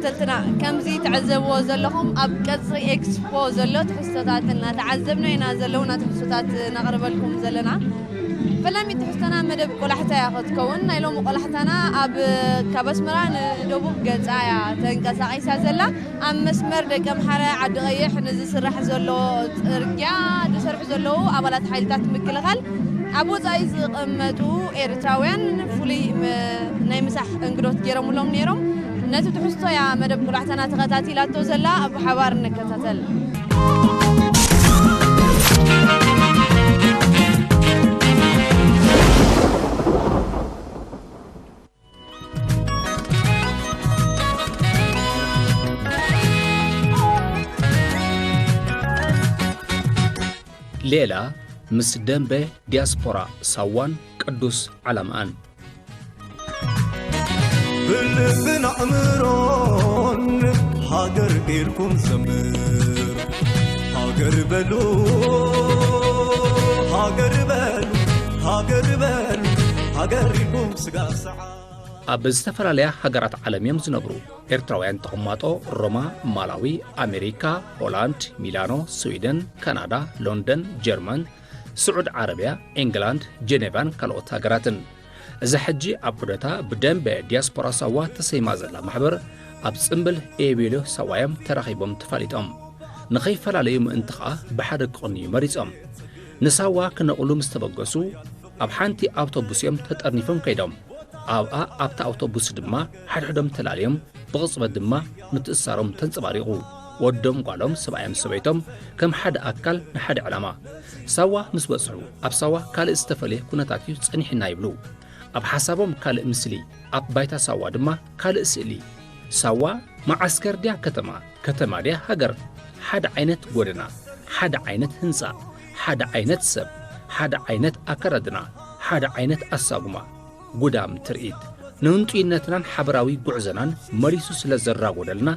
ተልትና ከምዚ ትዕዘብዎ ዘለኹም ኣብ ቀጽሪ ኤክስፖ ዘሎ ትሕዝቶታት እናተዓዘብና ኢና ዘለውና ትሕዝቶታት ነቕርበልኩም ዘለና። ፈላሚ ትሕዝቶና መደብ ቆላሕታ እያ ክትከውን። ናይ ሎሚ ቆላሕታና ኣብ ካብ ኣስመራ ንደቡብ ገጻ እያ ተንቀሳቒሳ ዘላ። ኣብ መስመር ደቀምሓረ ዓዲ ቀይሕ ንዝስራሕ ዘሎ ጽርግያ ዝሰርሑ ዘለዉ ኣባላት ሓይልታት ምክልኻል ኣብ ወጻኢ ዝቐመጡ ኤርትራውያን ፍሉይ ናይ ምሳሕ እንግዶት ገይሮምሎም ነይሮም። ነቲ ትሕዝቶ እያ መደብ ቁላሕተና ተኸታቲላቶ ዘላ። ኣብ ሓባር ንከታተል። ሌላ ምስ ደንበ ዲያስፖራ ሳዋን ቅዱስ ዓላምኣን። ብልብን ኣእምሮን ሃገር ኢልኩም ዘምር። ሃገር በሉ፣ ሃገር በሉ፣ ሃገር በሉ፣ ሃገር ኢልኩም ስጋ ሰዓ። ኣብ ዝተፈላለያ ሃገራት ዓለም እዮም ዝነብሩ ኤርትራውያን ተቐማጦ ሮማ፣ ማላዊ፣ ኣሜሪካ፣ ሆላንድ፣ ሚላኖ፣ ስዊደን፣ ካናዳ፣ ሎንደን፣ ጀርመን፣ ስዑድ ዓረብያ፣ ኢንግላንድ፣ ጀኔቫን ካልኦት ሃገራትን። እዛ ሕጂ ኣብ ዑደታ ብደንበ ዲያስፖራ ሳዋ ተሰይማ ዘላ ማሕበር ኣብ ጽምብል ኤቤልዮ ሳዋ እዮም ተራኺቦም ተፋሊጦም። ንኸይፈላለዩ ምእንቲ ኸኣ ብሓደ ክቕንዩ መሪጾም። ንሳዋ ክነቕሉ ምስ ተበገሱ ኣብ ሓንቲ ኣውቶቡስ እዮም ተጠርኒፎም ከይዶም። ኣብኣ ኣብታ ኣውቶቡስ ድማ ሓድሕዶም ተላልዮም ብቕጽበት ድማ ምትእስሳሮም ተንጸባሪቑ። ወዶም ጓሎም ሰብኣዮም ሰበይቶም ከም ሓደ ኣካል ንሓደ ዕላማ። ሳዋ ምስ በጽሑ ኣብ ሳዋ ካልእ ዝተፈልየ ኩነታት እዩ ጸኒሕና ይብሉ። ኣብ ሓሳቦም ካልእ ምስሊ፣ ኣብ ባይታ ሳዋ ድማ ካልእ ስእሊ። ሳዋ መዓስከር ድያ ከተማ፣ ከተማ ድያ ሃገር? ሓደ ዓይነት ጎደና፣ ሓደ ዓይነት ህንጻ፣ ሓደ ዓይነት ሰብ፣ ሓደ ዓይነት ኣከዳድና፣ ሓደ ዓይነት ኣሳጉማ። ጉዳም ትርኢት ንህንጡይነትናን ሓበራዊ ጉዕዞናን መሊሱ ስለ ዘራጎደልና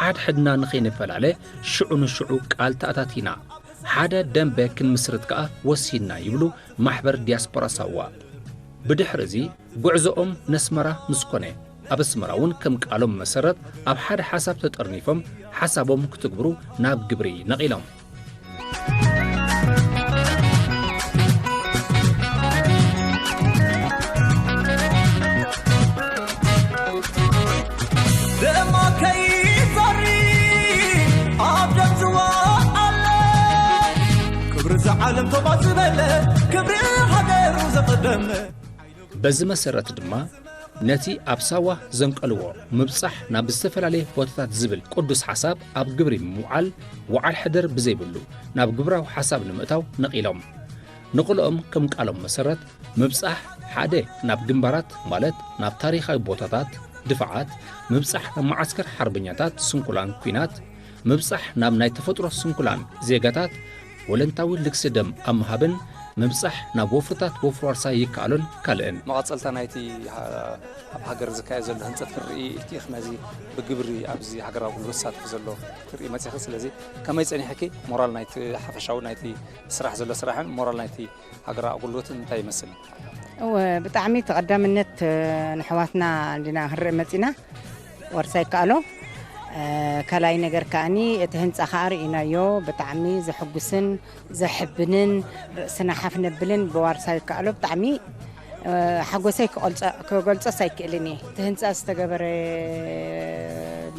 ሓድሕድና ንኸይንፈላለ ሽዑ ንሽዑ ቃል ተኣታቲና ሓደ ደንበ ክንምስርት ከኣ ወሲንና ይብሉ ማሕበር ዲያስፖራ ሳዋ። ብድሕሪ እዚ ጉዕዞኦም ነስመራ ምስ ኮነ ኣብ ኣስመራ እውን ከም ቃሎም መሰረት ኣብ ሓደ ሓሳብ ተጠርኒፎም ሓሳቦም ክትግብሩ ናብ ግብሪ ነቒሎም። ደማ ከይፈሪ ኣብ ደም ዝወዓለ ክብሪ ዝዓለም ተባ ዝበለ ክብሪ ሃገሩ ዘቐደመ። በዚ መሰረት ድማ ነቲ ኣብ ሳዋ ዘንቀልዎ ምብጻሕ ናብ ዝተፈላለየ ቦታታት ዝብል ቅዱስ ሓሳብ ኣብ ግብሪ ምውዓል ወዓል ሕደር ብዘይብሉ ናብ ግብራዊ ሓሳብ ንምእታው ነቒሎም። ንቕልኦም ከም ቃሎም መሰረት ምብጻሕ ሓደ ናብ ግንባራት ማለት ናብ ታሪኻዊ ቦታታት ድፋዓት፣ ምብጻሕ ናብ መዓስከር ሓርበኛታት ስንኩላን ኲናት፣ ምብጻሕ ናብ ናይ ተፈጥሮ ስንኩላን ዜጋታት ወለንታዊ ልግሲ ደም ኣብ ምሃብን ምብጻሕ ናብ ወፍርታት ወፍሪ ዋርሳይ ይከኣሎን ካልእን። መቐጸልታ ናይቲ ኣብ ሃገር ዝካየድ ዘሎ ህንጸት ክንርኢ ኢልኪ ኢኺ ነዚ ብግብሪ ኣብዚ ሃገራዊ ኣገልግሎት ዝሳተፍ ዘሎ ክትርኢ መጺኺ። ስለዚ ከመይ ጸኒሕኪ ሞራል ናይቲ ሓፈሻዊ ናይቲ ስራሕ ዘሎ ስራሕን ሞራል ናይቲ ሃገራዊ ኣገልግሎትን እንታይ ይመስል? እወ ብጣዕሚ ተቐዳምነት ንሕዋትና እንዲና ክንርኢ መጺና። ዋርሳይ ከኣሎ ካልኣይ ነገር ከኣኒ እቲ ህንፃ ከዓ ርኢናዮ ብጣዕሚ ዘሐጉስን ዘሕብንን ርእስና ሓፍ ነብልን ብዋርሳይ ከኣሎ ብጣዕሚ ሓጎሰይ ክገልፆስ ኣይክእልን እየ። እቲ ህንፃ ዝተገበረ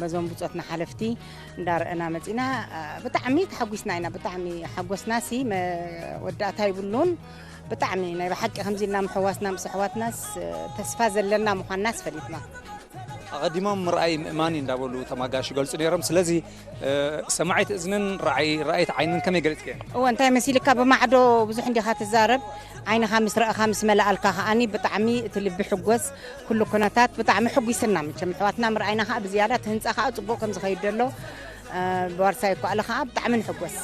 በዞም ብፆትና ሓለፍቲ እንዳረእና መፂና ብጣዕሚ ተሓጒስና ኢና። ብጣዕሚ ሓጎስናሲ መወዳእታ ይብሉን። ብጣዕሚ ናይ ብሓቂ ከምዚ ኢልና ምሕዋስና ምስ ኣሕዋትናስ ተስፋ ዘለና ምዃንናስ ፈሊጥና። ኣቐዲሞም ምርኣይ ምእማን እዩ እንዳበሉ ተማጋሽ ይገልፁ ነይሮም። ስለዚ ሰማዒት እዝንን ረኣይቲ ዓይንን ከመይ ገሊፅክዮ? እወ እንታይ መሲልካ ብማዕዶ ብዙሕ እንዲኻ ትዛረብ ዓይንኻ ምስ ረእኻ ምስ መላኣልካ ከዓኒ ብጣዕሚ እቲ ልቢ ሕጎስ ኩሉ ኩነታት ብጣዕሚ ሕጒስና መቸም ኣሕዋትና ምርኣይና ከዓ ብዝያዳ እቲ ህንፃ ከዓ ፅቡቕ ከም ዝኸይድ ዘሎ ብዋርሳይ እኳ ኣለ ከዓ ብጣዕሚ ንሕጎስ።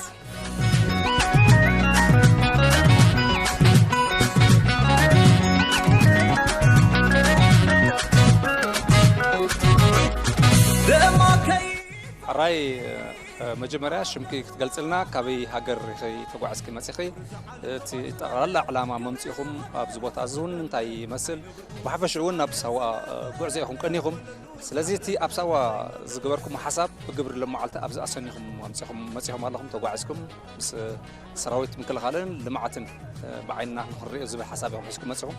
ሕራይ መጀመርያ ሽምኪ ክትገልጽልና፣ ካበይ ሃገር ኢኺ ተጓዒዝኪ መጺኺ? እቲ ጠቕላላ ዕላማ መምጽኢኹም ኣብዚ ቦታ እዚ እውን እንታይ ይመስል? ብሓፈሽኡ እውን ናብ ሳዋ ጉዕዞ ኢኹም ቀኒኹም። ስለዚ እቲ ኣብ ሳዋ ዝገበርኩሞ ሓሳብ ብግብሪ ሎመዓልቲ ኣብዚ ኣሰኒኹም ኣምጺኹም መጺኹም ኣለኹም፣ ተጓዒዝኩም ምስ ሰራዊት ምክልኻልን ልምዓትን ብዓይንና ንኽንሪኦ ዝብል ሓሳብ ኢኹም ሒዝኩም መጺኹም።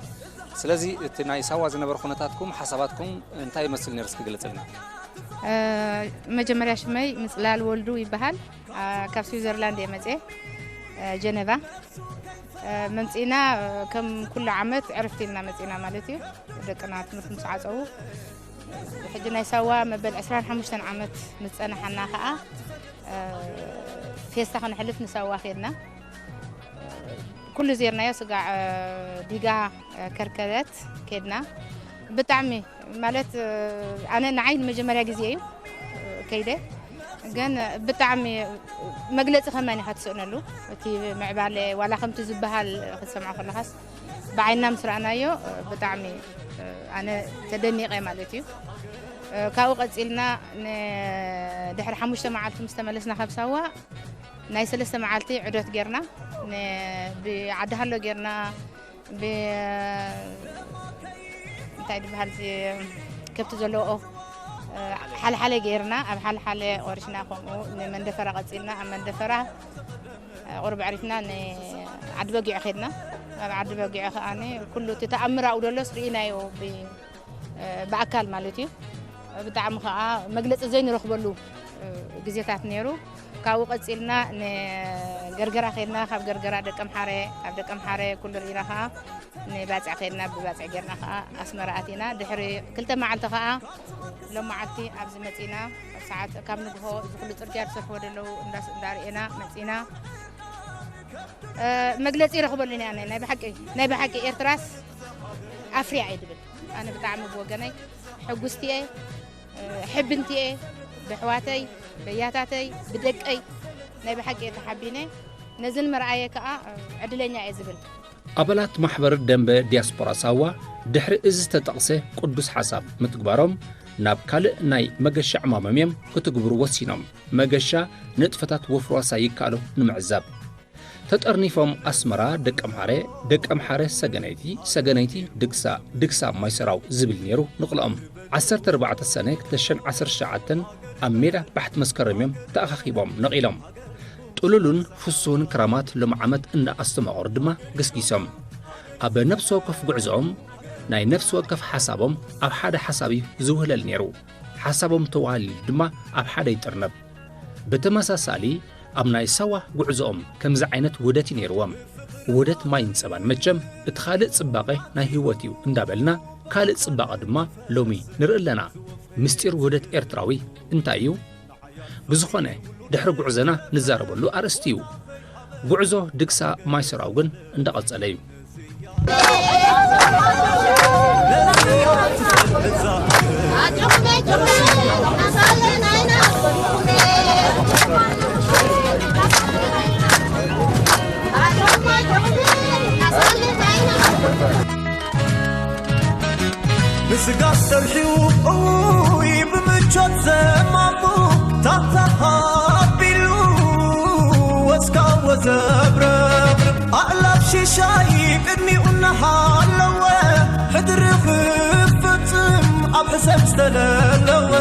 ስለዚ እቲ ናይ ሳዋ ዝነበረ ኩነታትኩም ሓሳባትኩም እንታይ ይመስል ነይሩ እስኪ ግለጽልና። መጀመርያ ሽመይ ምጽላል ወልዱ ይበሃል። ካብ ስዊዘርላንድ እየ መጽኤ፣ ጀነቫ። መምጺእና ከም ኩሉ ዓመት ዕርፍቲ ኢልና መጺእና ማለት እዩ። ደቅና ትምህርቲ ምስ ዓጸዉ፣ ሕጂ ናይ ሳዋ መበል ዕስራን ሓሙሽተን ዓመት ምስ ጸናሓና ከኣ ፌስታ ከነሕልፍ ንሳዋ ኬድና። ኩሉ ዜርናዮ ስጋዕ ዲጋ ከርከበት ኬድና። ብጣዕሚ ማለት ኣነ ንዓይ ንመጀመርያ ግዜ እዩ ከይደ፣ ግን ብጣዕሚ መግለጺ ከማን ኢኻ ትስእነሉ። እቲ ምዕባለ ዋላ ከምቲ ዝበሃል ክትሰምዖ ከለኻስ ብዓይንና ምስ ረኣናዮ ብጣዕሚ ኣነ ተደኒቐ ማለት እዩ። ካብኡ ቀጺልና ድሕሪ ሓሙሽተ መዓልቲ ምስ ተመለስና ካብ ሳዋ ናይ ሰለስተ መዓልቲ ዕዶት ጌርና፣ ብዓዲ ሃሎ ጌርና፣ ብ እንታይ ዝበሃል ከብቲ ዘለዎ ሓልሓለ ጌርና፣ ኣብ ሓልሓለ ቆሪሽና፣ ከምኡ ንመንደፈራ ቀጺልና፣ ኣብ መንደፈራ ቁሩብ ዕሪፍና ንዓዲ በጊዖ ኸድና። ኣብ ዓዲ በጊዖ ከኣ ኩሉ እቲ ተኣምር ኣብኡ ደሎስ ርኢናዮ ብኣካል ማለት እዩ። ብጣዕሚ ከዓ መግለፂ ዘይንረኽበሉ ግዜታት ነይሩ። ካብኡ ቀፂልና ንገርገራ ከድና፣ ካብ ገርገራ ደቀምሓረ፣ ካብ ደቀምሓረ ኩሉ ርኢና ከዓ ንባፅዕ ከድና፣ ብባፅዕ ጌርና ከዓ ኣስመራ ኣቲና። ድሕሪ ክልተ መዓልቲ ከዓ ሎም መዓልቲ ኣብዚ መፂና። ሰዓት ካብ ንግሆ እዚ ኩሉ ፅርግያ ዝሰርሕዎ ደለዉ እንዳርኤና መፂና። መግለፂ ይረኽበሉ ኢና። ናይ ብሓቂ ናይ ብሓቂ ኤርትራስ ኣፍርያ እየ ድብል። ኣነ ብጣዕሚ ብወገነይ ሕጉስቲ እየ፣ ሕብንቲ እየ፣ ብኣሕዋተይ፣ በያታተይ፣ ብደቀይ ናይ ብሓቂ እየ ተሓቢነ። ነዚ ንምርኣየ ከዓ ዕድለኛ እየ ዝብል። ኣባላት ማሕበር ደንበ ዲያስፖራ ሳዋ ድሕሪ እዚ ዝተጠቕሰ ቅዱስ ሓሳብ ምትግባሮም ናብ ካልእ ናይ መገሻ ዕማሞም እዮም ክትግብሩ ወሲኖም። መገሻ ንጥፈታት ወፍሪ ዋሳ ይከኣሎ ንምዕዛብ። ተጠርኒፎም ኣስመራ ደቀምሓረ፣ ደቀምሓረ ሰገነይቲ፣ ሰገነይቲ ድግሳ፣ ድግሳ ማይሰራው ዝብል ነይሩ ንቕልኦም። ዓሰርተ ኣርባዕተ ሰነ ክልተ ሽሕን ዓሰርተ ትሽዓተን ኣብ ሜዳ ባሕቲ መስከረም እዮም ተኣኻኺቦም ነቒሎም። ጥሉሉን ፍሱውን ክራማት ሎም ዓመት እንዳኣስተማቐሩ ድማ ገስጊሶም። ኣብ ነፍሲ ወከፍ ጉዕዞኦም ናይ ነፍሲ ወከፍ ሓሳቦም ኣብ ሓደ ሓሳብ እዩ ዝውህለል ነይሩ። ሓሳቦም ተዋሃሊሉ ድማ ኣብ ሓደ ይጥርነብ። ብተመሳሳሊ ኣብ ናይ ሳዋ ጉዕዞኦም ከምዚ ዓይነት ውህደት እዩ ነይርዎም። ውህደት ማይን ጸባን መቸም እቲ ካልእ ጽባቐ ናይ ህይወት እዩ እንዳበልና ካልእ ጽባቐ ድማ ሎሚ ንርኢ ኣለና። ምስጢር ውህደት ኤርትራዊ እንታይ እዩ? ብዝኾነ ድሕሪ ጉዕዞና ንዛረበሉ ኣርእስቲ እዩ። ጉዕዞ ድግሳ ማይሰራው ግን እንዳቐጸለ እዩ። ንስጋ ሰርሒቡ እውይ ብምቾት ዘማሙ ታታ ሃቢሉ ወስካ ወዘብረብርብ ኣእላፍ ሽሻይ ቅድሚኡ እናሃለወ ሕድሪ ክፍጽም ኣብ ሕሰብ ዝተደለወ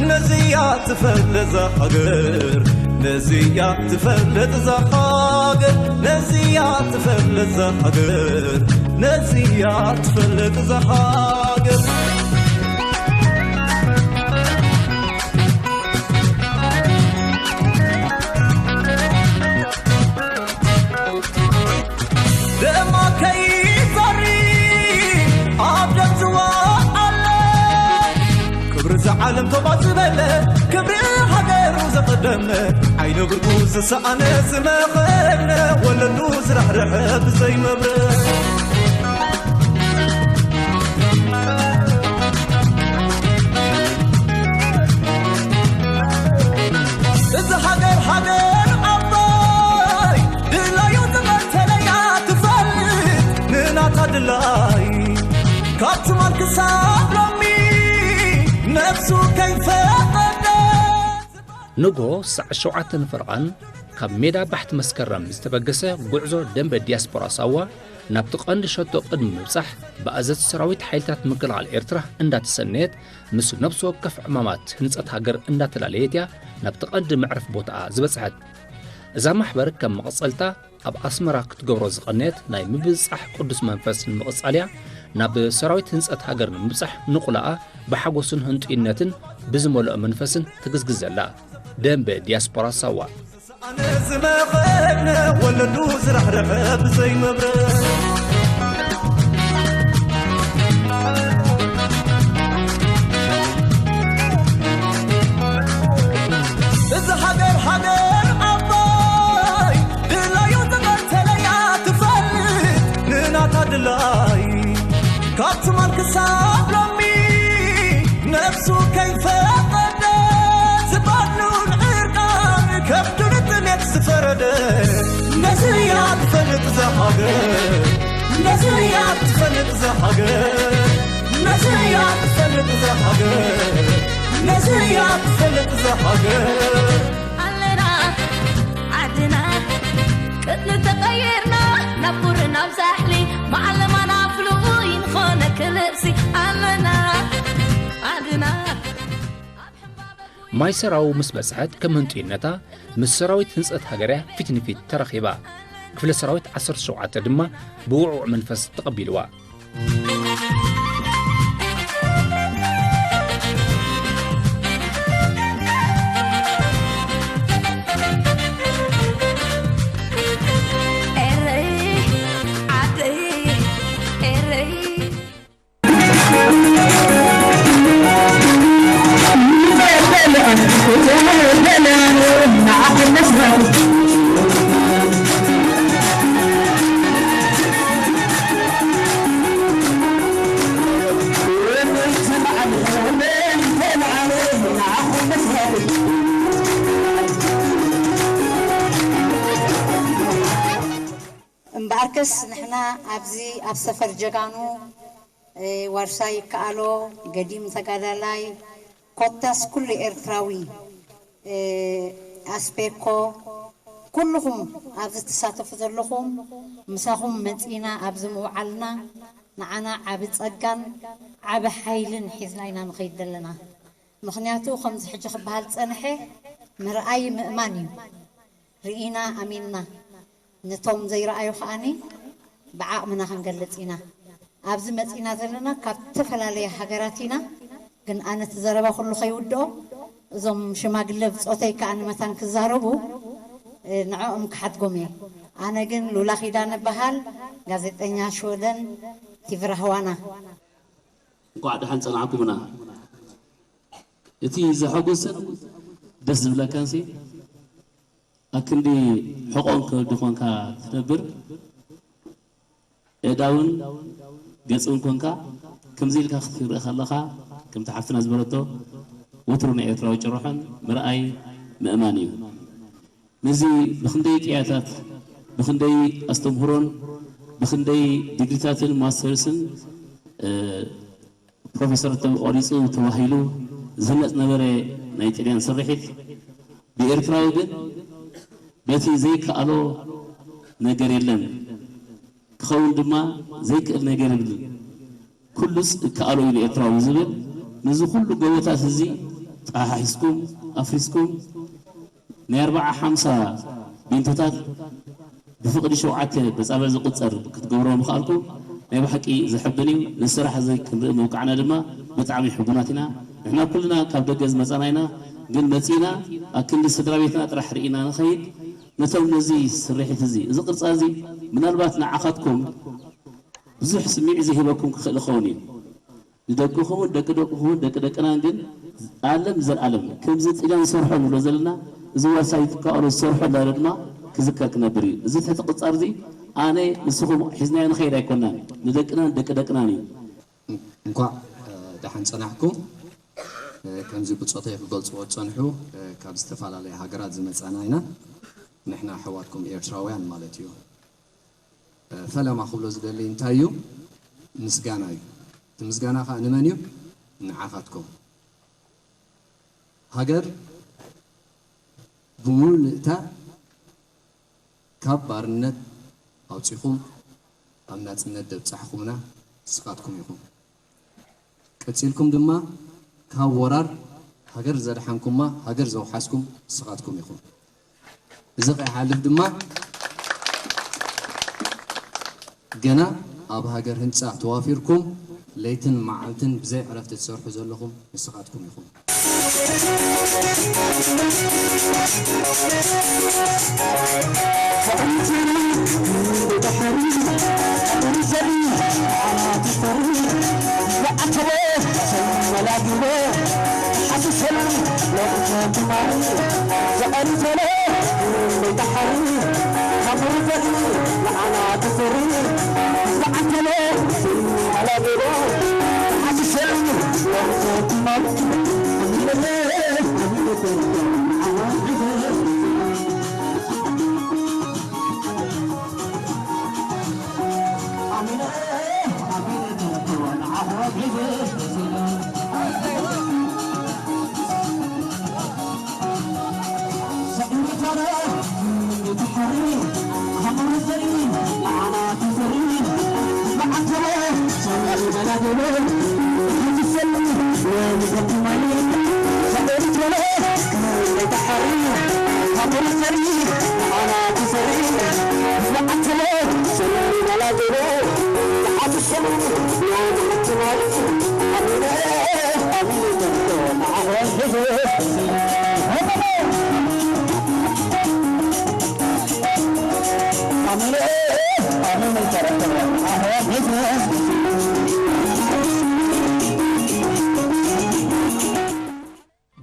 ነዚያ ትፈልጥ እዛ ሃገር ነዚያ ትፈልጥ እዛ ሃገር ነዚያ ትፈልጥ እዛ ሃገር ነዚያ ትፈልጥ እዛ ሃገር ደማ ከይፈሪ ኣብ ደም ዝወዓለ ክብሪ ዝዓለም ተባ ዝበለ ክብሪ ሃገሩ ዘቐደመ ዓይነ ብርጉ ዝሰኣነ ዝመኸነ ወለዱ ዝራሕርሐ ብዘይ መብረ እዛ ሃገር ሃገር ዓባይ ድላዩ ዝበተለያ ትፈልጥ ንናታ ድላይ ካብ ትማል ክሳብ ሎሚ ነፍሱ ከይፈቐደ ንግሆ ሰዓት ሸውዓተ ንፈረቓን ካብ ሜዳ ባሕቲ መስከረም ዝተበገሰ ጉዕዞ ደንበ ዲያስፖራ ሳዋ ናብቲ ቀንዲ ሸቶ ቅድሚ ምብጻሕ ብኣዘዝቲ ሰራዊት ሓይልታት ምክልኻል ኤርትራ እንዳተሰነየት ምስ ነፍሲ ወከፍ ዕማማት ህንጸት ሃገር እንዳተላለየት እያ ናብቲ ቀንዲ መዕረፊ ቦታኣ ዝበጽሐት። እዛ ማሕበር ከም መቐጸልታ ኣብ ኣስመራ ክትገብሮ ዝቐነየት ናይ ምብጻሕ ቅዱስ መንፈስ ንምቕጻል እያ ናብ ሰራዊት ህንጸት ሃገር ንምብጻሕ ንቑላኣ ብሓጎስን ህንጡይነትን ብዝመልኦ መንፈስን ትግዝግዝ ዘላ። ደንበ ዲያስፖራ ሳዋ። ኣነ ዝመኸነ ወለዱ ዝራሕርሐ ብዘይ መብረ እዚ ሃገር ሃገር ዓባይ ድላዩ ዝቐተለያ ትፈልጥ ንናታ ድላይ ካብ ትማል ክሳብ ሎሚ ነፍሱ ከይፈቐደ ዝባኑ ንዕርቃን ከብዱ ንጥሜት ዝፈረደ ነዚ እያ ትፈልጥ እዛ ሃገር ነዚ እያ ትፈልጥ እዛ ሃገር ነዚ እያ ትፈልጥ እዛ ሃገር ነዚ እያ ትፈልጥ እዛ ሃገር ኣለና ዓድና ቅድሚ ተቐይርና ናብ ቁርን ኣብ ዛሕሊ ማዕለማ ናብ ፍሉይ ንኾነ ክልእሲ ኣለና ዓድና ኣብ ሕምባበ ጉያ ማይ ሰራው ምስ በጽሐት ከም ህንጡይነታ ምስ ሰራዊት ህንጸት ሃገርያ ፊት ንፊት ተራኺባ። ክፍለ ሰራዊት ዓሰርተ ሸውዓተ ድማ ብውዕውዕ መንፈስ ተቐቢልዋ። ኤረይ ዓደይ ኤረይ እምበኣርከስ ንሕና ኣብዚ ኣብ ሰፈር ጀጋኑ፣ እ፣ ዋርሳይ ይከኣሎ፣ ገዲም ተጋዳላይ፣ ኮታስ ኩሉ ኤርትራዊ፣ እ፣ ኣስፔኮ፣ ኩልኹም ኣብዚ ትሳተፉ ዘለኹም፣ ምሳኹም መጺና ኣብዚ ምውዓልና ንዓና ዓቢ ጸጋን ዓቢ ሓይልን ሒዝና ኢና ንኸይድ ዘለና። ምኽንያቱ ከምዚ ሕጂ ክበሃል ዝጸንሐ ምርኣይ ምእማን እዩ። ርኢና ኣሚንና፣ ነቶም ዘይረኣዩ ከኣኒ ብዓቕምና ክንገልጽ ኢና። ኣብዚ መጺና ዘለና ካብ ዝተፈላለየ ሃገራት ኢና፣ ግን ኣነ እቲ ዘረባ ኩሉ ከይውድኦ እዞም ሽማግለ ብጾተይ ከኣኒ መታን ክዛረቡ፣ እ፣ ንዕኦም ክሓድጎም እየ። ኣነ ግን ሉላ ኪዳነ እበሃል፣ ጋዜጠኛ ሽወደን ቲቪ ራህዋና። እንኳዕ ደሓን ጸናዕኩምና። እቲ ዘሐጉስን ደስ ዝብለካንሲ ኣክንዲ ሕቖን ከብዲ ኮንካ ትነብር ኣእዳውን ገጽን ኮንካ ከምዚ ኢልካ ክትርኢ ከለኻ ከምቲ ሓፍትና ዝበለቶ ወትሩ ናይ ኤርትራዊ ጭርሖን ምርኣይ ምእማን እዩ። ነዚ ብኽንደይ ቅያታት ብኽንደይ ኣስተምህሮን ብኽንደይ ዲግሪታትን ማስተርስን ፕሮፌሰር ተቆሪፁ ተባሂሉ ዝህነፅ ነበረ ናይ ጥልያን ስርሒት ብኤርትራዊ ግን በቲ ዘይከኣሎ ነገር የለን ክኸውን ድማ ዘይክእል ነገር የብልን ኩሉስ እከኣሎ ኢሉ ኤርትራዊ ዝብል ነዚ ኩሉ ጎቦታት እዚ ጠሓሒስኩም ኣፍሪስኩም ናይ ኣርብዓ ሓምሳ ቢንቶታት ብፍቕዲ ሸውዓተ በጻብዕ ዝቑጸር ክትገብርዎ ምኽኣልኩም ናይ ብሓቂ ዘሐብን እዩ። ነዚ ስራሕ እዚ ክንርኢ ምብቃዕና ድማ ብጣዕሚ ሕቡናት ኢና። ንሕና ኩልና ካብ ደገ ዝመጻና ኢና፣ ግን መጺእና ኣብ ክንዲ ስድራ ቤትና ጥራሕ ርኢና ንኸይድ። ነቶም ነዚ ስርሒት እዚ፣ እዚ ቅርጻ እዚ ምናልባት ንዓኻትኩም ብዙሕ ስምዒት ዘይህበኩም ክኽእል ይኸውን እዩ። ንደቅኹምን ደቂ ደቅኹምን ደቂ ደቅናን ግን ኣለም ንዘልኣለም ከምዚ ፂና ንሰርሖ ንብሎ ዘለና እዚ ዋርሳይ ትከኣሎ ዝሰርሖ እንዳበለ ድማ ክዝከር ክነብር እዩ። እዚ ትሕቲ ቅፃር እዚ ኣነ ንስኹም ሒዝናዮ ንኸይድ ኣይኮናን ንደቅናን ደቂ ደቅናን እዩ። እንኳዕ ደሓን ፀናሕኩም። ከምዚ ብፆተይ ክገልፅዎ ዝፀንሑ ካብ ዝተፈላለያ ሃገራት ዝመፃና ኢና። ንሕና ኣሕዋትኩም ኤርትራውያን ማለት እዩ። ፈለማ ክብሎ ዝደሊ እንታይ እዩ? ምስጋና እዩ። እቲ ምስጋና ከዓ ንመን እዩ? ንዓኻትኩም። ሃገር ብምሉእታ ካብ ባርነት ኣውጺኹም ኣብ ናጽነት ደብጻሕኹምና ንስኻትኩም ኢኹም። ቀጺልኩም ድማ ካብ ወራር ሃገር ዘድሓንኩማ፣ ሃገር ዘውሓስኩም ንስኻትኩም ኢኹም። እዚ ከይሓልፍ ድማ ገና ኣብ ሃገር ህንጻ ተዋፊርኩም ለይትን መዓልትን ብዘይ ዕረፍቲ ትሰርሑ ዘለኹም ንስኻትኩም ኢኹም።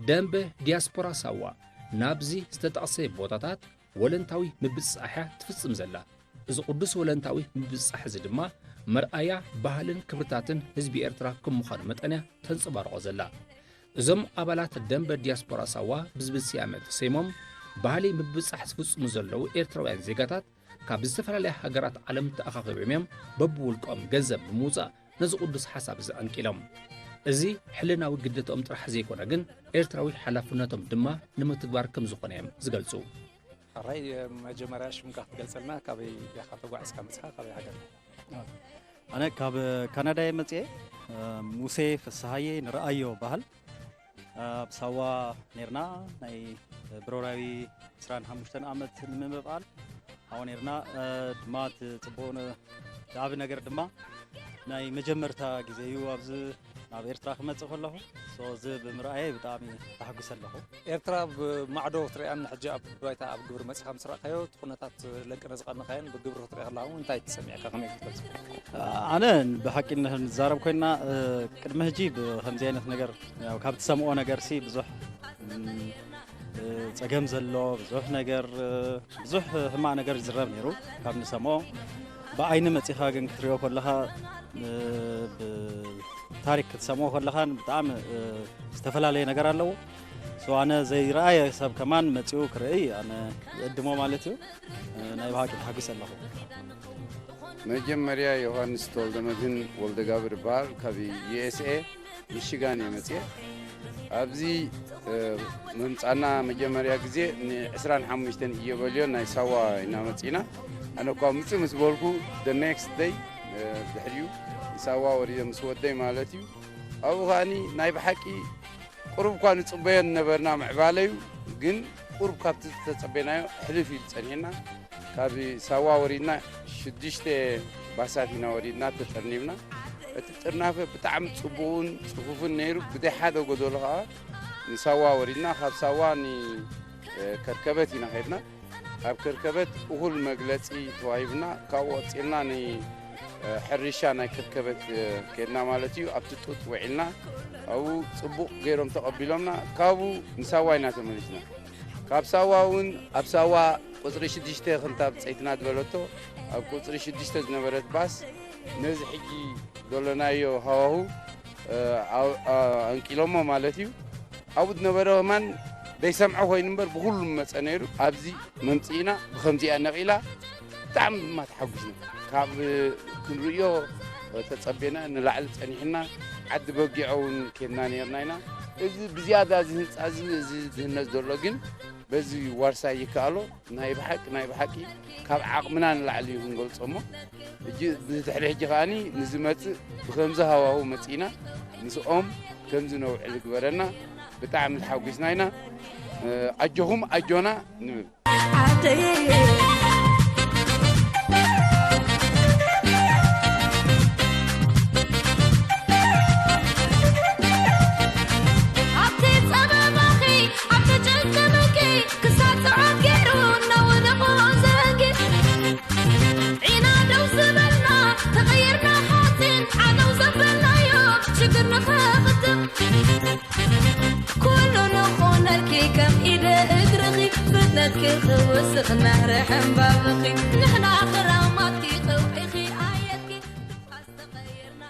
ደንበ ዲያስፖራ ሳዋ ናብዚ ዝተጠቕሰ ቦታታት ወለንታዊ ምብጽጻሕ እያ ትፍጽም ዘላ። እዚ ቅዱስ ወለንታዊ ምብጽጻሕ እዚ ድማ መርኣያ ባህልን ክብርታትን ህዝቢ ኤርትራ ከም ምዃኑ መጠን እያ ተንጸባርቖ ዘላ። እዞም ኣባላት ደንበ ዲያስፖራ ሳዋ ብዝብል ስያመ ተሰይሞም ባህሊ ምብጻሕ ዝፍጽሙ ዘለዉ ኤርትራውያን ዜጋታት ካብ ዝተፈላለያ ሃገራት ዓለም ተኣኻኺቦም እዮም በብውልቆም ገንዘብ ብምውጻእ ነዚ ቅዱስ ሓሳብ እዚ ኣንቂሎም። እዚ ሕልናዊ ግደትኦም ጥራሕ ዘይኮነ ግን ኤርትራዊ ሓላፍነቶም ድማ ንምትግባር ከም ዝኾነ እዮም ዝገልጹ። ሕራይ መጀመርያ ሽምካ ክትገልጸልና ካበይ ኢኻ ተጓዒዝካ መጽኻ ካበይ ሃገር? ኣነ ካብ ካናዳ እየ መጽኤ። ሙሴ ፍስሃየ ንረኣዮ በሃል። ኣብ ሳዋ ኔርና ናይ ብሮራዊ ዕስራን ሓሙሽተን ዓመት ንምብዓል ኣብኡ ኔርና። ድማ እቲ ጽቡቕ ነ- እቲ ዓቢ ነገር ድማ ናይ መጀመርታ ግዜ እዩ ኣብዚ ናብ ኤርትራ ክመጽእ ከለኹ። So እዚ ብምርኣየይ ብጣዕሚ ተሓጒሰ ኣለኹ። ኤርትራ ብማዕዶ ክትሪኣን ሕጂ ኣብ ባይታ ኣብ ግብሪ መጺኻ ምስ ረኣኻዮ እቲ ኩነታት ለቅነ ዝቐነኻዮን ብግብሪ ክትሪኦ ከለኻ እውን እንታይ ተሰሚዕካ ከመይ ክትገልጾ? ኣነ ብሓቂ ንዛረብ ኮይና ቅድሚ ሕጂ ብከምዚ ዓይነት ነገር ያው ካብ ትሰምኦ ነገር ሲ ብዙሕ ጸገም ዘሎ ብዙሕ ነገር ብዙሕ ሕማቕ ነገር ይዝረብ ነይሩ ካብ ንሰምኦ ብዓይኒ መጺኻ ግን ክትሪኦ ከለኻ ብታሪክ ክትሰምኦ ከለኻን ብጣዕሚ ዝተፈላለየ ነገር ኣለዎ። So ኣነ ዘይረኣየ ሰብ ከማን መጺኡ ክርኢ ኣነ ይዕድሞ ማለት እዩ። ናይ ብሓቂ ተሓጒሰ ኣለኹ። መጀመርያ ዮሃንስ ተወልደመድህን ወልደጋብር ይበሃል። ካብ ዩ ኤስ ኤ ሚሽጋን እየ መፅየ። ኣብዚ ምምፃና መጀመርያ ግዜ ን ዕስራን ሓሙሽተን እዮበልዮ ናይ ሳዋ ኢና መፂና። ኣነ እኳ ምፅእ ምስ በልኩ the next day ድሕሪኡ ንሳዋ ወሪደ ምስ ወደይ ማለት እዩ። ኣብኡ ከዓኒ ናይ ብሓቂ ቁሩብ እኳ ንጽበዮ ነበርና ምዕባለዩ ግን ቁሩብ ካብቲ ዝተጸበናዮ ሕልፍ ኢሉ ጸኒሕና ካብ ሳዋ ወሪድና ሽዱሽተ ባሳት ኢና ወሪድና ተጠርኒፍና እቲ ጥርናፈ ብጣዕሚ ጽቡቕን ጽፉፍን ነይሩ ብደይ ሓደ ጎደሎ ከኣ ንሳዋ ወሪድና ካብ ሳዋ ንከርከበት ኢና ኸድና ካብ ከርከበት እኹል መግለጺ ተዋሂብና ካብኡ ቀጺልና ን ሕርሻ ናይ ከርከበት ከድና ማለት እዩ ኣብቲ ጡጥ ውዒልና ኣብኡ ጽቡቕ ገይሮም ተቐቢሎምና ካብኡ ንሳዋ ኢና ተመሊስና ካብ ሳዋ እውን ኣብ ሳዋ ቁፅሪ ሽዱሽተ ክንታ ብፀይትና ዝበለቶ ኣብ ቁፅሪ ሽዱሽተ ዝነበረት ባስ ነዚ ሕጂ ዘሎናዮ ሃዋሁ ኣንቂሎሞ ማለት እዩ ኣብኡ ዝነበረ ከማን ዘይሰምዖ ኮይኑ እምበር ብኩሉ መፀ ነይሩ ኣብዚ መምፅእና ብከምዚኣ ነቂላ ብጣዕሚ ድማ ተሓጒስና ካብ ክንርእዮ ተፀቤና ንላዕሊ ፀኒሕና ዓዲ በጊዖ እውን ኬድና ነርና ኢና እዚ ብዝያዳ እዚ ህንፃ እዚ እዚ ዝህነፅ ዘሎ ግን በዚ ዋርሳይ ይከኣሎ ናይ ብሓቂ፣ ናይ ብሓቂ ካብ ዓቕምና ንላዕሊ እዩ ክንገልጾ እሞ፣ ሕጂ ንድሕሪ ሕጂ ከኣኒ ንዝመጽእ ብከምዚ ሃዋሁ መጺእና ምስኦም ከምዚ ነውዕል ይግበረና። ብጣዕሚ ተሓጒስና ኢና። ኣጆኹም ኣጆና ንብል። ዓደይ ኣብቲ ጸበባኺ ኣብቲ ጭንቅንቂ ክሳብ ጽዑቕ ገይሩ እናወደቑ ዘንጊ ዒና ደው ዝበልና ተቐይርና ሓፂን ዓደው ዘበልናዮ ሽግር ንኸፍትም ኩሉ ንኾነልኪ ከም ኢደ እግርኺ ፍጥነትኪ ክውስኽ ናህሪ ሕምባብኺ ንሕና ክራማትኪ ከውሒኺ ኣየትኪ ንፋስ ተቐይርና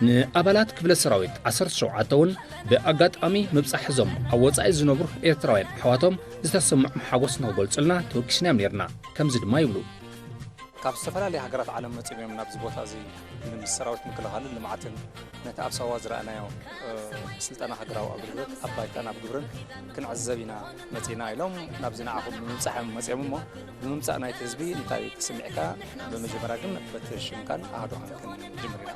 ንኣባላት ክፍለ ሰራዊት ዓሰርተ ሸውዓተ እውን ብኣጋጣሚ ምብጻሕ እዞም ኣብ ወጻኢ ዝነብሩ ኤርትራውያን ኣሕዋቶም ዝተሰምዖም ሓጎስ ንክገልጹልና ተወኪስናዮም ነይርና። ከምዚ ድማ ይብሉ። ካብ ዝተፈላለያ ሃገራት ዓለም መጺኦም እዮም ናብዚ ቦታ እዚ ምስ ሰራዊት ምክልኻልን ልምዓትን ነቲ ኣብ ሳዋ ዝረኣናዮ ስልጠና ሃገራዊ ኣገልግሎት ኣብ ባይታ ናብ ግብርን ክንዕዘብ ኢና መጺእና ኢሎም ናብዚ ንዓኹም ብምብጻሕ እዮም መጺኦም እሞ ብምምጻእ ናይቲ ህዝቢ እንታይ ተሰሚዕካ? ብመጀመርያ ግን በቲ ሽምካን ኣሃዱኻን ክንጅምር ኢና።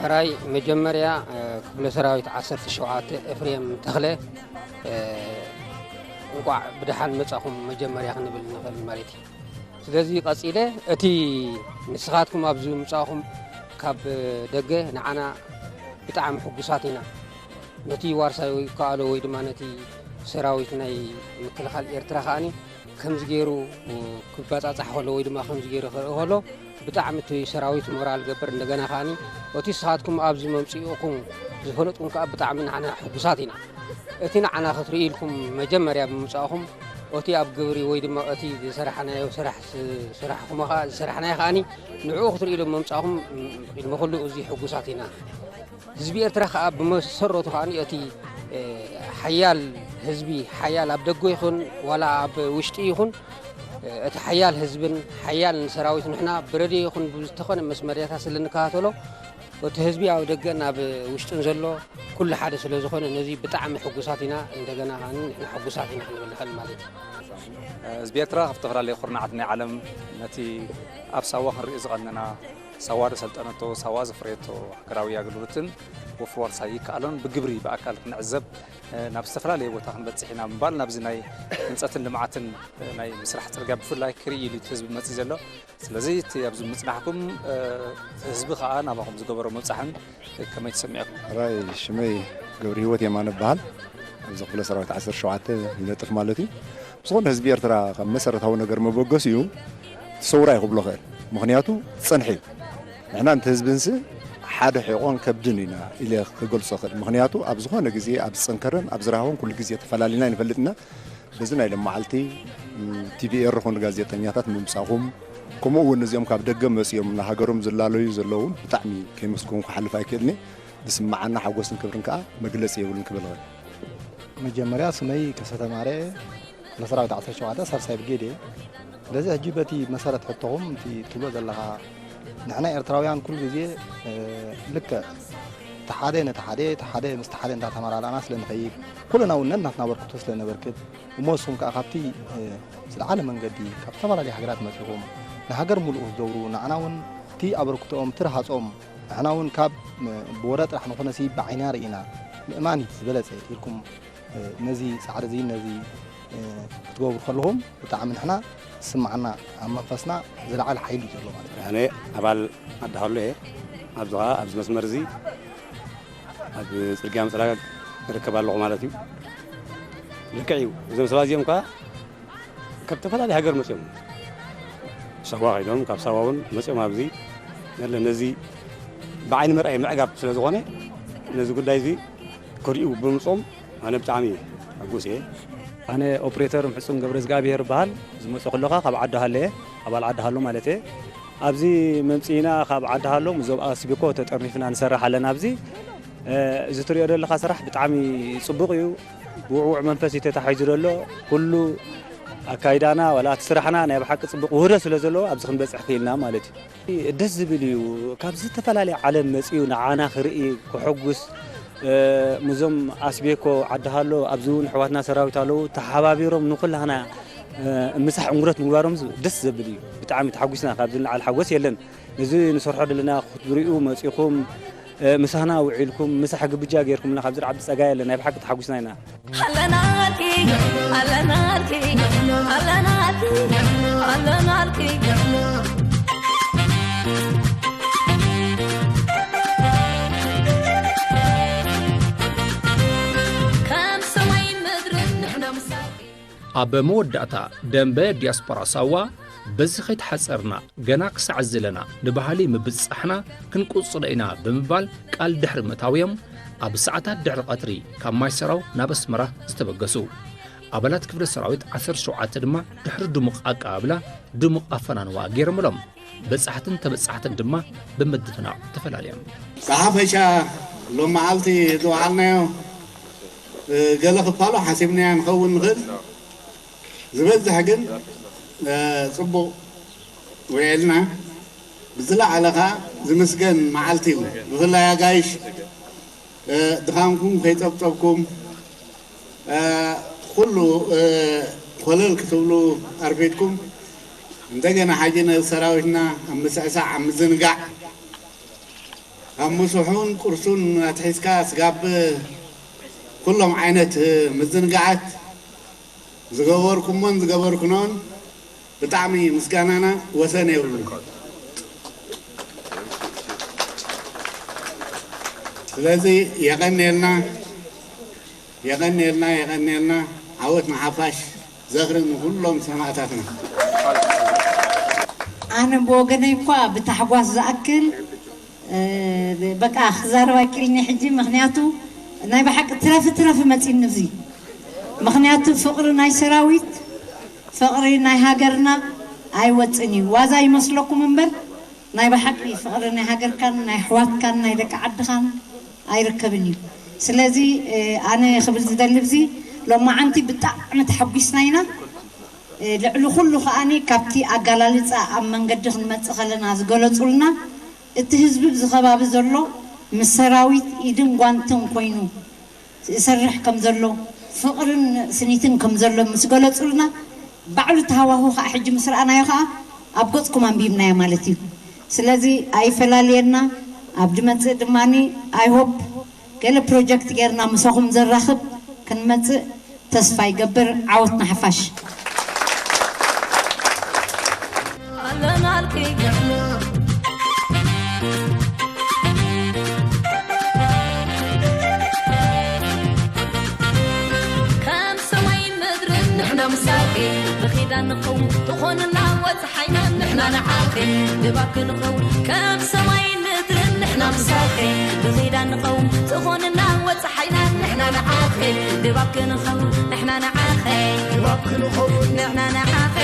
ሕራይ መጀመርያ ክፍለ ሰራዊት ዓሰርተ ሸውዓተ ኤፍሬም ተኽለ እንቋዕ ብደሓን መጻኹም መጀመርያ ክንብል ንኽእል ማለት እዩ። ስለዚ ቀጺለ እቲ ንስኻትኩም ኣብዚ ምጻኹም ካብ ደገ ንዓና ብጣዕሚ ሕጉሳት ኢና። ነቲ ዋርሳይ ይከኣሎ ወይ ድማ ነቲ ሰራዊት ናይ ምክልኻል ኤርትራ ከኣኒ ከምዚ ገይሩ ክባጻጻሕ ከሎ ወይ ድማ ከምዚ ገይሩ ክርኢ ከሎ ብጣዕሚ እቲ ሰራዊት ሞራል ገብር እንደገና ከኣኒ እቲ ንስኻትኩም ኣብዚ መምጽኢኹም ዝፈለጥኩም ከኣ ብጣዕሚ ንዓና ሕጉሳት ኢና። እቲ ንዓና ክትርኢ ኢልኩም መጀመርያ ብምምጻእኹም እቲ ኣብ ግብሪ ወይ ድማ እቲ ዝሰራሕናዮ ስራሕ ዝሰራሕኹሞ ከኣ ዝሰራሕናዮ ከኣኒ ንዕኡ ክትርኢ ኢሎም ምምጻእኹም ቅድሚ ኩሉ እዚ ሕጉሳት ኢና። ህዝቢ ኤርትራ ከኣ ብመሰረቱ ከኣ እቲ ሓያል ህዝቢ ሓያል ኣብ ደጎ ይኹን ዋላ ኣብ ውሽጢ ይኹን እቲ ሓያል ህዝብን ሓያል ሰራዊት ንሕና ብረድዮ ይኹን ብዝተኾነ መስመርያታት ስለ ንከታተሎ እቲ ህዝቢ ኣብ ደገን ኣብ ውሽጥን ዘሎ ኩሉ ሓደ ስለ ዝኾነ ነዚ ብጣዕሚ ሕጉሳት ኢና። እንደገና ከኣ ንሕና ሕጉሳት ኢና ክንብል ንኽእል ማለት እዩ። ህዝቢ ኤርትራ ካብ ዝተፈላለዩ ኩርናዓት ናይ ዓለም ነቲ ኣብ ሳዋ ክንርኢ ዝቐነና ሳዋ ዘሰልጠነቶ፣ ሳዋ ዘፍረየቶ ሃገራዊ ኣገልግሎትን ወፍሪ ዋርሳይ ይከኣሎን ብግብሪ ብኣካል ክንዕዘብ ናብ ዝተፈላለየ ቦታ ክንበጽሕ ኢና ምባል ናብዚ ናይ ህንጸትን ልምዓትን ናይ ምስራሕ ጽርግያ ብፍላይ ክርኢ ኢሉ እቲ ህዝቢ መጺእ ዘሎ። ስለዚ እቲ ኣብዚ ምጽናሕኩም እቲ ህዝቢ ከኣ ናባኹም ዝገበሮ ምብጻሕን ከመይ ተሰሚዕኩም? ሕራይ ሽመይ ገብረሂወት የማነ እበሃል። ኣብዚ ክፍለ ሰራዊት ዓሰርተ ሸውዓተ ይነጥፍ ማለት እዩ። ብዝኾነ ህዝቢ ኤርትራ ካብ መሰረታዊ ነገር መበገሲኡ እቲ ሰውራ እዩ ክብሎ ክእል። ምኽንያቱ ዝጸንሐ እዩ። ንሕና ነቲ ህዝቢ ንስ ሓደ ሒቖን ከብድን ኢና ኢለ ክገልጾ ክእል። ምኽንያቱ ኣብ ዝኾነ ግዜ ኣብ ዝጸንከረን ኣብ ዝረሃወን ኩሉ ግዜ ተፈላሊና ኣይንፈልጥና። በዚ ናይ ሎም መዓልቲ ቲቪ ኤረ ኾኑ ጋዜጠኛታት ምምጻኹም ከምኡ እውን እዚኦም ካብ ደገ መጺኦም ንሃገሮም ዝላለዩ ዘለዉ እውን ብጣዕሚ ከይመስገንኩ ክሓልፍ ኣይክእልን እየ። ዝስምዓና ሓጎስን ክብርን ከኣ መግለጺ የብሉን ክብል እኽእል። መጀመርያ ስመይ ከሰተ ማርያ እየ። ንሰራዊት ዓሰርተ ሸውዓተ ሳልሳይ ብርጌድ እየ። ስለዚ ሕጂ በቲ መሰረት ሕቶኹም እቲ ትብሎ ዘለኻ ንሕና ኤርትራውያን ኩሉ ግዜ ልክዕ እቲ ሓደ ነቲ ሓደ እቲ ሓደ ምስቲ ሓደ እንዳተመላላእና ስለ ንኸይድ ኩልና እውን ነናትና ኣበርክቶ ስለ ነበርክት እሞ ንስኹም ከኣ ካብቲ ዝለዓለ መንገዲ ካብ ዝተፈላለያ ሃገራት መጺኹም ንሃገር ምሉእ ክትገብሩ ንዓና እውን እቲ ኣበርክቶኦም እቲ ረሃጾም ንሕና እውን ካብ ብወረ ጥራሕ ንኾነሲ ብዓይንና ርኢና ምእማን እዩ ዝበለጸ ኢልኩም ነዚ ጻዕሪ እዚ ነዚ ክትገብሩ ከለኹም ብጣዕሚ ንሕና ዝስምዓና ኣብ መንፈስና ዝለዓለ ሓይሊ እዩ ዘሎ ማለት እዩ። ኣነ ኣባል ዓዲ ሃሎ እየ። ኣብዚ ኸዓ ኣብዚ መስመር እዚ ኣብ ጽርግያ ምጽራግ እርከብ ኣለኹ ማለት እዩ። ልክዕ እዩ። እዞም ሰባት እዚኦም ከኣ ካብ ዝተፈላለየ ሃገር መጺኦም ሳዋ ከይዶም ካብ ሳዋ እውን መጺኦም ኣብዚ ነዚ ብዓይኒ ምርኣይ ምዕጋብ ስለ ዝኾነ ነዚ ጉዳይ እዚ ክሪኡ ብምምፅኦም ኣነ ብጣዕሚ ሕጉስ እየ። ኣነ ኦፕሬተር ምሕፁን ገብረዝግኣብሄር እበሃል። ዝመፅኡ ከለኻ ካብ ዓዲ ሃሎ እየ፣ ኣባል ዓዲ ሃሎ ማለት እየ። ኣብዚ መምፅኢና ካብ ዓዲ ሃሎ ምስ ዞባ ኣስቢኮ ተጠርኒፍና ንሰርሕ ኣለና ኣብዚ። እዚ ትሪኦ ዘለኻ ስራሕ ብጣዕሚ ፅቡቕ እዩ። ብውዕዉዕ መንፈስ እዩ ተታሒዙ ዘሎ። ኩሉ ኣካይዳና ዋላ እቲ ስራሕና ናይ ብሓቂ ፅቡቕ ውህደት ስለ ዘለዎ ኣብዚ ክንበፅሕ ክኢልና ማለት እዩ። ደስ ዝብል እዩ። ካብ ዝተፈላለየ ዓለም መፂኡ ንዓና ክርኢ፣ ክሕጉስ፣ ምዞም ኣስቤኮ ዓዲ ሃሎ ኣብዚ እውን ኣሕዋትና ሰራዊት ኣለዉ ተሓባቢሮም ንኩላህና ምሳሕ ዕንጉረት ምግባሮም ደስ ዘብል እዩ። ብጣዕሚ ተሓጒስና፣ ካብዚ ንላዕሊ ሓጎስ የለን። እዚ ንሰርሖ ዘለና ክትሪኡ መጺኹም ምሳና ውዒልኩም ምሳሕ ግብጃ ጌርኩምና ካብዚ ዓቢ ጸጋ የለን። ናይ ብሓቂ ተሓጒስና ኢና። ኣለናልኪ ኣለናልኪ ኣለናልኪ ኣለናልኪ ከም ሰማይን ምድርን ንሕና ምሳኺ። ኣብ መወዳእታ ደንበ ዲያስፖራ ሳዋ በዚ ከይተሓጸርና ገና ክሳዕ ዘለና ንባህሊ ምብጻሕና ክንቁጽሎ ኢና ብምባል ቃል ድሕሪ ምእታውዮም ኣብ ሰዓታት ድሕሪ ቀትሪ ካብ ማይ ሰራው ናብ ኣስመራ ዝተበገሱ ኣባላት ክፍለ ሰራዊት ዓሰርተ ሸውዓተ ድማ ድሕሪ ድሙቕ ኣቀባብላ ድሙቕ ኣፈናንዋ ገይሮምሎም። በጻሕትን ተበጻሕትን ድማ ብምድፍናቕ ተፈላለዮም። ብሓፈሻ ሎም መዓልቲ ዝወዓልናዮ ገለ ክፋሉ ሓሲብናዮ ንኸውን ንኽእል። ዝበዝሕ ግን ጽቡቕ ውዒልና። ብዝለዓለ ኸኣ ዝምስገን መዓልቲ እዩ። ብፍላይ ኣጋይሽ ድኻምኩም ከይጸብጸብኩም ኩሉ ኮለል ክትብሉ ኣርፊድኩም እንደገና ሓጂ ነዚ ሰራዊትና ኣብ ምስዕሳዕ ኣብ ምዝንጋዕ ካብ ምስሑን ቁርሱን ኣትሒዝካ ስጋብ ኩሎም ዓይነት ምዝንጋዓት ዝገበርኩሞን ዝገበርኩኖን ብጣዕሚ ምስጋናና ወሰን የብሉን። ስለዚ የቐንየልና፣ የቐንየልና፣ የቐንየልና። ዓወት ንሓፋሽ፣ ዘኽሪ ንኹሎም ሰማእታትና። ኣነ ብወገነይ እኳ ብታሕጓስ ዝኣክል በቃ ክዛረብ ኣይክእልኒ ሕጂ፣ ምክንያቱ ናይ ብሓቂ ትረፊ ትረፊ መፂኒ እዚ። ምክንያቱ ፍቅሪ ናይ ሰራዊት ፍቅሪ ናይ ሃገርና ኣይወፅን እዩ። ዋዛ ይመስለኩም እምበር ናይ ብሓቂ ፍቅሪ ናይ ሃገርካን ናይ ኣሕዋትካን ናይ ደቂ ዓድኻን ኣይርከብን እዩ። ስለዚ ኣነ ክብል ዝደሊ ብዚ ሎማዓንቲ ብጣዕሚ ተሓጒስና ኢና። ልዕሊ ኩሉ ከኣኒ ካብቲ ኣጋላልፃ ኣብ መንገዲ ክንመፅእ ከለና ዝገለፁልና እቲ ህዝቢ ኣብዚ ከባቢ ዘሎ ምስ ሰራዊት ኢድን ጓንትን ኮይኑ ይሰርሕ ከም ዘሎ ፍቕርን ስኒትን ከም ዘሎ ምስ ገለፁልና ባዕሉ እቲ ሃዋሁ ከዓ ሕጂ ምስ ረኣናዮ ከዓ ኣብ ገፅኩም ኣንቢብናዮ ማለት እዩ። ስለዚ ኣይፈላልየና። ኣብ ድመፅእ ድማ ኣይሆፕ ገለ ፕሮጀክት ጌርና ምሳኹም ዘራኽብ ክንመፅእ ተስፋ ይገብር። ዓወት ንሓፋሽ። ኣለናልኪ ከም ሰማይን ምድርን ንሕና ምሳልኪ ብኺዳን ንኸውን ትኾንና ወፀሓይና ንሕና ንዓኺ ድባብ ክንኸውን ከም ሰማይን ምድርን ንሕና ምሳልኪ ብኺዳን ንኸውን ትኾንና ወፀሓይና ንሕና ንዓኺ ድባብ ክንኸውን ንሕና ንዓኺ ድባብ ክንኸውን ንሕና ንዓኺ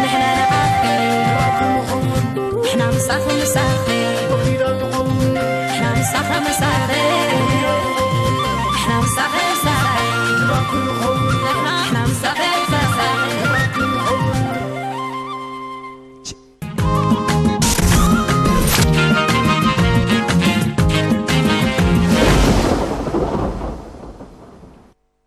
ንሕና ንዓኺ ድባብ ክንኸውን ንሕና ምሳኺ ምሳኺ ብኺዳን ንኸውን